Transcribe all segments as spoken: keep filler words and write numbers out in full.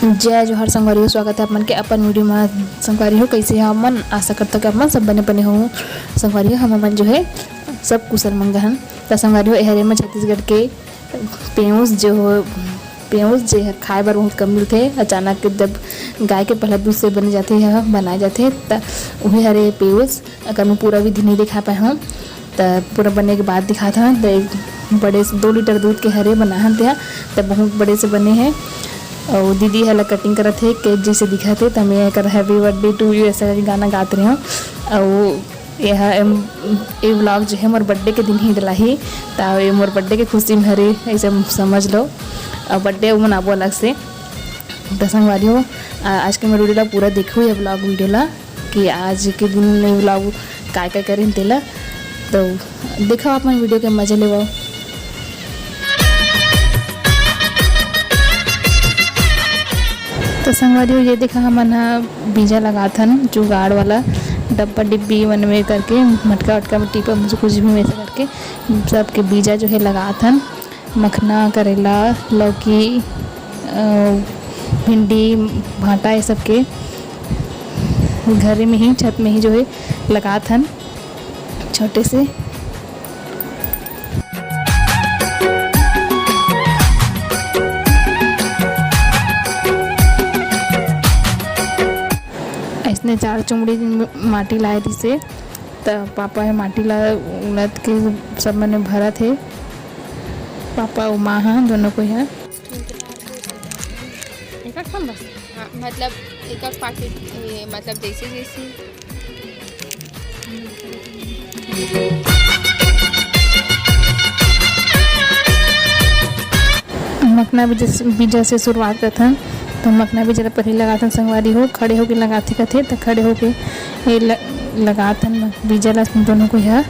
जय जोहार संगवारी हो, स्वागत है आप मन के अपन वीडियो में। संगवारी हो, कैसे हो आप मन? आशा करता हूँ कि आप मन सब बने बने हो। संगवारी हो, हम मन जो है सब कुशल मंगल हन। त संगवारी हो, ए हरे में छत्तीसगढ़ के पेउस जो हो, पेउस जे ह खाए बर बहुत कम मिलथे। अचानक जब गाय के पहला दूध से बने जाथे, यह बनाए जाथे, त उहे हरे पेउस। अगर मैं पूरा विधि नहीं दिखा पाए हूँ, त पूरा बने के बाद दिखात हन। त एक बड़े से दो लीटर दूध के हरे बनाहन तेहा, त बहुत बड़े से बने हे। अउ दीदी ह ला कटिंग करत हे, केक जैसे दिखत हे। त मैं एकर "Happy birthday to you" ऐसा करके गाना गात रहे हूँ। अउ यह एम, ये व्लॉग जो है मोर बर्थडे के दिन ही डलाही, त ये मोर बर्थडे के खुशी में हरे, ऐसे समझ लो। अउ बर्थडे मनाबो अलग से। त संगवारी हो, आ, आज के मोर वीडियो ला पूरा देखो, ये व्लॉग वीडियो ला, कि आज के दिन में व्लॉग काय काय करेन तेला। तो देखो, आप मन वीडियो के मजा लेवो। तो संगवारी हो, ये देखा, हमन ह बीजा लगाथन, जुगाड़ वाला डब्बा डिब्बी मन में करके, मटका वटका में, टीपा में से कुछ भी में से करके सबके बीजा जो है लगाथन। मखना, करेला, लौकी, अ, भिंडी, भांटा, ये सब के घरे में ही, छत में ही जो है लगाथन छोटे से। ऐसने चार चुमड़ी माटी लाए दिसे, त पापा हे माटी ला उलद के सब मने भरत हे। पापा अउ माँ ह, दोनों कोई ह। एक एक ठन बस। हाँ, मतलब एक एक पाकिट, ये, मतलब जैसे जैसे। मखना बीजा से, बीजा से शुरुआत करथन। तो मखना बीजा ला पहिली लगाथन संगवारी हो, खड़े होके लगाथे कथे, त खड़े होके ये ल-, लगाथन बीजा ला दोनों कोई ह।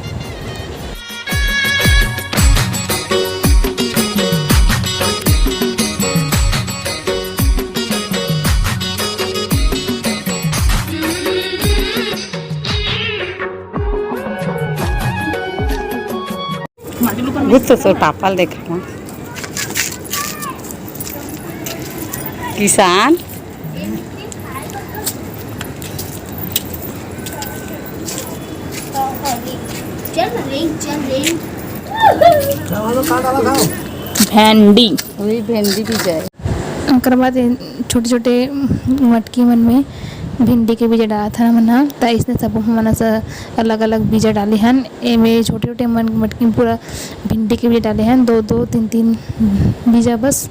गुस्सा से पापा ल देखा ना। किसान। भेंडी। वही भेंडी भी जाए। ओकर बाद ए छोटे-छोटे मटकी मन में भिंडी के बीजा डालत हन हमन ह। त अइसने सबो हमन ह स-, अलग-अलग बीजा डाले हन। एमे छोटे-छोटे मन मटकी में पूरा भिंडी के बीजा डाले हन, दो-दो, तीन-तीन बीजा बस।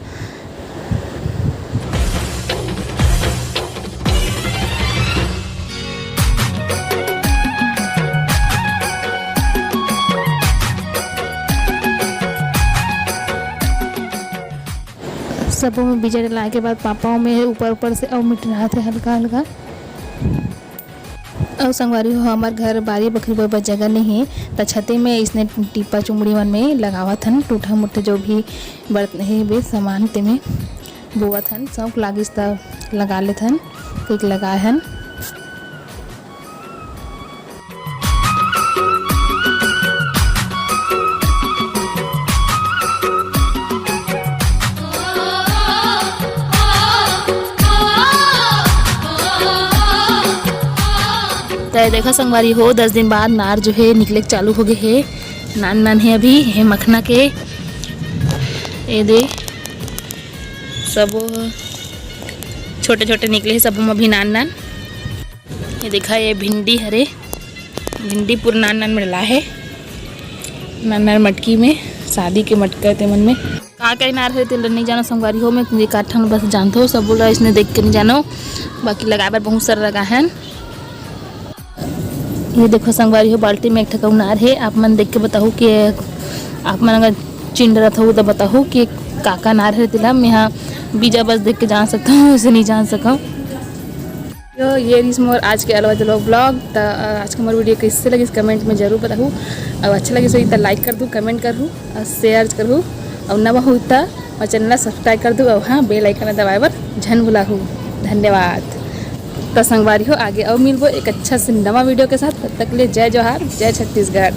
सबो में बीजा डलाए के बाद पापा में ऊपर ऊपर से अउ मिटरात हे हल्का हल्का। अउ संगवारी हो, हमर घर बारी बखरी बोए बर जगह नहीं हे, त छते में इसने टीपा चुमड़ी मन में लगावत हन, टूटा मुट्ठा जो भी बर्त हे बे सामान तेमे बोवत हन। शौक लागिस त लगा लेथन, कइके लगाए हन। त देखा संगवारी हो, दस दिन बाद नार जो हे निकले के चालू हो गे हे। नान नान हे अभी, हे मखना के, ए दे सबो छोटे छोटे निकले हे, सबो म अभी नान नान। ये देखा, ये भिंडी हरे, भिंडी पूरा नान नान में डला हे, नान नान मटकी में, शादी के मटका हे तेमन में। का का नार हरे तेला नहीं जानो संगवारी हो, मैं एक आध ठन बस जानथो, सबो ला इसने देख के नहीं जानो, बाकी लगाए बर बहुत सारा लगा है। ये देखो संगवारी हो, बाल्टी में एक ठक अउ नार हे। आप मन देख के बताहू कि आप मन अगर चिन डरत हो तो बताहू कि का का नार हे तेला। मैं हा बीजा बस देख के जान सकता हूँ, वैसे नहीं जान सकूँ। यो, ये रहिस मोर आज के अलवा जलवा व्लॉग। त, अ, आज के मोर वीडियो कैसे लगिस कमेंट में जरूर बताहू। अउ अच्छा लगिस होही त लाइक कर दू, कमेंट करहू, अउ शेयर करहू, अउ नवा हो त मोर चैनल ला सब्सक्राइब कर दू, अउ हाँ, बेल आइकन ला दबाए बर झन भुलाहू। धन्यवाद। त संगवारी हो, आगे अउ मिलबो एक अच्छा से नवा वीडियो के साथ। तब तक ले जय जोहार, जय छत्तीसगढ़।